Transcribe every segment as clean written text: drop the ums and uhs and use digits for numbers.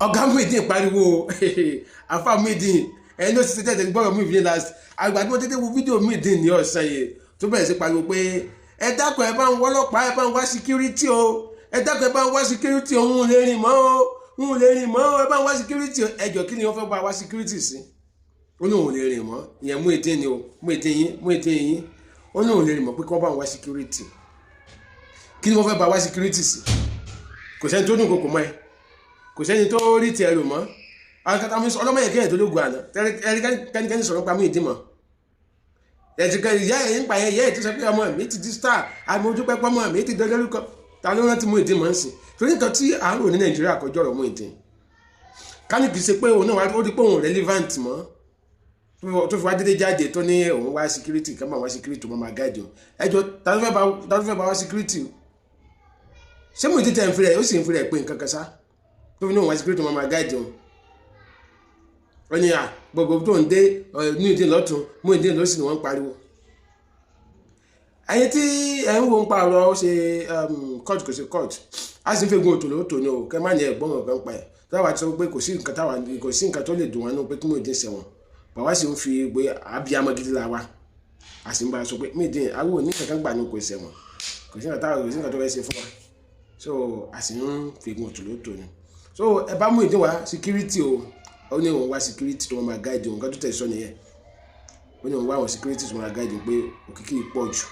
Ọ̀gá Muyideen pariwo, àfa Muyideen, ẹni ló ti ṣe tẹ̀tẹ̀ gbọ́dọ̀ Muyideen last. Àgbà tí mo tètè wo fídíò Muyideen ní ọ̀sán yìí, tó bẹ̀rẹ̀ sí pariwo pé ẹ dákun, ẹ bá ń wọ́lọ́pàá, ẹ bá ń wá security o, ẹ dákun, ẹ bá ń wá security, òun ò lè rìn mọ́ o, òun ò lè rìn mọ́ o, ẹ bá ń wá security o. Ẹjọ́, kí ni wọ́n fẹ́ bá wá security sí? Ó ní òun ò lè rìn mọ́. Ìyẹn Muyideen ni o, Muyideen yín, Muyideen yín. Ó ní òun ò lè rìn mọ́, pé kí wọ́n bá ń wá security. Kí ni wọ́n fẹ́ bá wá security sí? Kò sẹ́ni tó dùn kòkò mọ́ ẹ, kò sẹ́ni tó rí tiẹ̀ rò mọ́. Akata mi ọlọ́mọ yẹn kéèyàn tó lógun àná ẹ̀rí kẹ́nikẹ́ni sọ̀rọ̀ pa Muyideen mọ́. Ẹ̀sìn ìyá ẹ̀ ń pa ẹ̀, ìyá ẹ̀ tó sọ pé ọmọ mi ti di star, àmì ojú pẹ́pẹ́, ọmọ mi ti di lórúkọ. Ta ló rántí Muyideen mọ́ ń sìn? Torí nǹkan tí à ń rò ní Nàìjíríà kọjọ́ ọ̀rọ̀ Muyideen, ká ní kì í ṣe pé òun náà ó di pé òun relevant mọ́, tó fi wá dédé jáde, tó ní òun wá security, ká máa wá security tó máa guide òun. Ẹjọ́, ta ló fẹ́ bá wá security? Ṣé Muyideen tẹ̀ ń fi rẹ̀, ó sì ń fi rẹ̀ pé nǹkan kan sá, tó fi ní òun wá security tó máa guide òun? Wọ́n ní à gbogbo tó ń dé Muyideen lọ́tún, Muyideen lọ́sì ni wọ́n ń pariwo. Ẹ̀yin tí ẹ̀ ń wo ń pa ọ̀rọ̀ ó ṣe court, kò ṣe court, a sì ń fi gun òtò lóòótọ́ ni o. Kẹ́ má ní ẹ̀gbọ́n ọ̀gá ń pa ẹ̀ táwa ti sọ pé kò sí nǹkan táwa, kò sí nǹkan tó lè dùn wọn nínú pé kí Muyideen ṣẹ̀wọ̀n. Bàbá sì ń fi pé abiyamọ gidi la wa, a sì ń bá a sọ pé Muyideen awo ní kankan gbà ní kò ṣẹ̀wọ̀n, kò sí nǹkan táwa, kò sí nǹkan tó fẹ́ ṣe fún wa. So a sì ń fi gun òtò lóòótọ́ ni. So ẹ bá Muyideen wá security o. Ó ní òun wá security tó máa guide òun. Nǹkan tó tẹ̀ sọ nìyẹn. Ó ní òun wá àwọn security tó máa guide òun, pé òkìkí pọ̀ jù,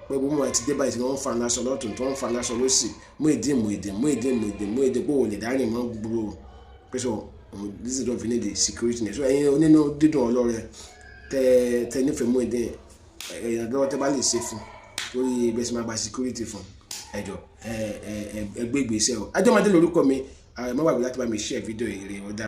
pé gbogbo wọn ti dé báyìí tí wọ́n ń fa aláṣọ lọ́tún, tí wọ́n ń fa aláṣọ lọ́sì. Muyideen, Muyideen, Muyideen, Muyideen, Muyideen, pé òun lè dárìn mọ́ gbúrò, pé so this is what we need, the security net. So ẹ̀yin onínú dídùn, ọlọ́rẹ, tẹ tẹ nífẹ̀ẹ́ Muyideen, ẹ̀yàn lọ́wọ́ tẹ bá lè ṣe fún lórí bẹ́ẹ̀ sì máa gba security fún, ẹjọ́ ẹ ẹ ẹ gbé ìgbésẹ̀ o. Ajọ́mọdé lórúkọ mi. Ẹ má gbàgbé láti bá mi share fídíò yìí rè ó dá.